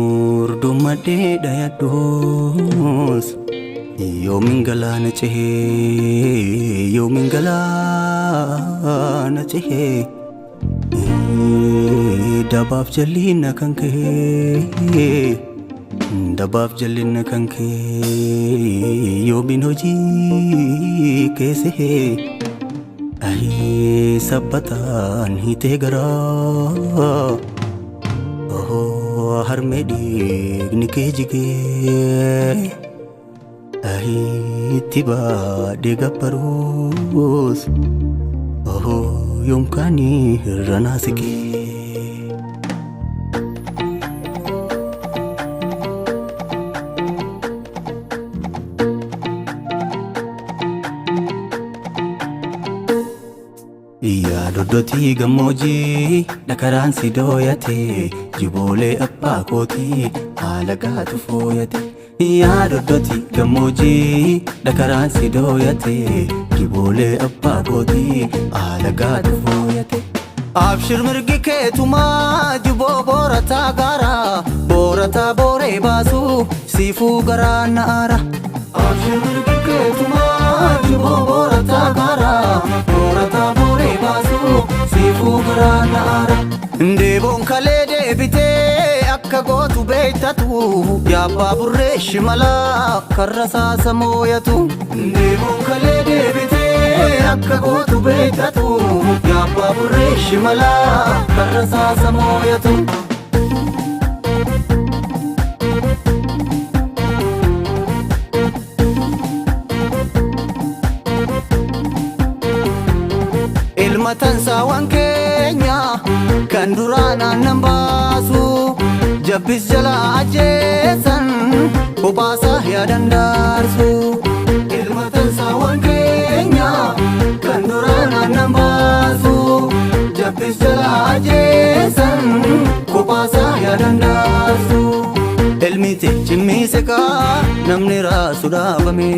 Gurdumadhee dhayadhuus yoomin galaana cehee, yoomin galaana cehee, dabaaf jallinna kan kee, dabaaf jallinna kan kee, yoomin hojii keessee sabbataan hiitee garaa harmee dhiigni kee jigee itti baadhee gabbaruus yoomkaanii irra naasiqee. Yaa doddotii gammoojjii dhakaraan si dooyate, jiboolee abbaa kootii haala gaatu fooyate. Yaa doddotii gammoojjii dhakaraan si dooyate, jiboolee abbaa kootii haala gaatu fooyate. Abshir mirgi keetumaa jiboo boorataa gaara, boorataa booree baasu siifuu garaa na'aara. Abshir mirgi keetumaa jiboo boorataa gaara, boorataa booree baasu siifuu garaa na'aara. Deeboon kalee deebitee akka gootu beektatu, yaabbaa burree shimalaa karra saasa mooyatu. Deeboon kalee deebitee akka gootu beektatu, yaabbaa burree shimalaa karra saasa mooyatu. Ilma tansaawwan keenya kan duraan aannan baasu jabbis jala ajjeesan kophaasaa yaadan daarsu. Ilma tansaawwan keenya kan duraan aannan baasu jabbis jala ajjeesan kophaasaa yaadan daarsu. Ilmi cimmiise kaa namni raasu dhaabame,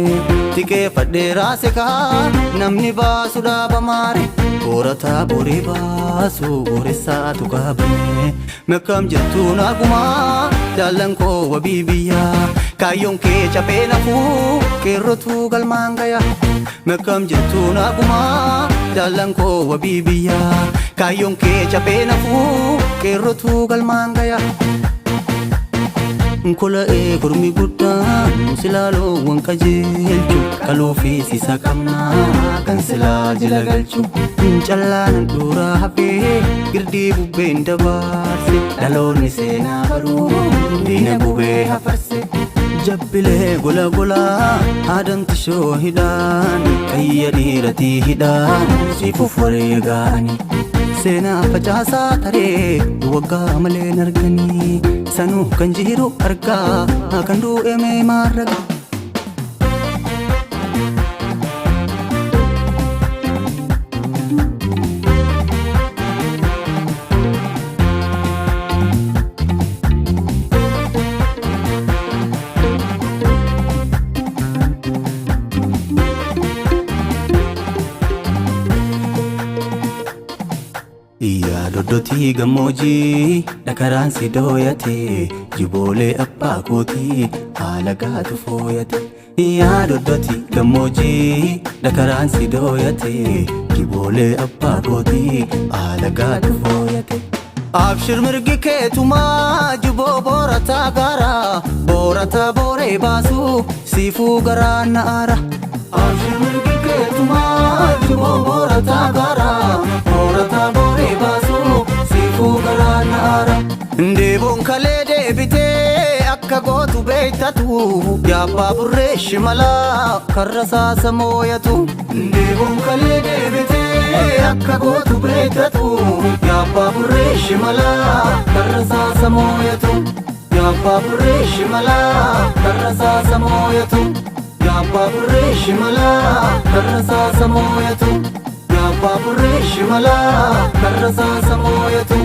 tiqeeffadhee raase kaa namni baasu dhaabamaare, boorataa borii baasu booressaatu qabame. Mekkam jirtu naagumaa jaallan koo wabii biyyaa, kaayyoon kee caphee nafuu qeerrotu galmaan gaya. Mekkam jirtu naagumaa jaallan koo wabii biyyaa, kaayyoon kee caphee nafuu qeerrotu galmaan gaya. Kola'ee kormi guddaan silaaloo qajeelchu, qaluu fi sisa qabnaa kan silaa jila galchu. Callaan duraa hafee girdii bubbeen dabarse, dhaloonni seenaa baruu diina gubee hafarse. Jabbilee gola golaa haadamti shoo hidhaan qayya dhiiratii hidhaan sifuuf wareegaani. Seenaa facaasaa taree waggaa malee arganii, sanuu kan jiru argaa kan du'e mee maarraga. Yaa doddotii gammoojjii dhakaraan si dooyate, jiboolee abbaa kootii haala gaatu fooyate. Yaa doddotii gammoojjii dhakaraan si dooyate, jiboolee abbaa kootii haala gaatu fooyate. Abshir mirgi keetumaa jiboo boorataa gaara, boorataa booree baasu siifuu garaa na'aara. Abshir mirgi keetumaa jiboo boorataa gaara, boorataa booree baasu siifuu garaa na'aara. Deeboon kalee deebitee akka gootu beektatu, yaabbaa burree shimalaa karra saasa mooyatu. Deeboon kalee deebitee akka gootu beektatu, yaabbaa burree shimalaa karra saasa mooyatu. Yaabbaa burree shimalaa karra saasa mooyatu. Yaabbaa burree shimalaa karra saasa mooyatu. Yaabbaa burree shimalaa karra saasa mooyatu.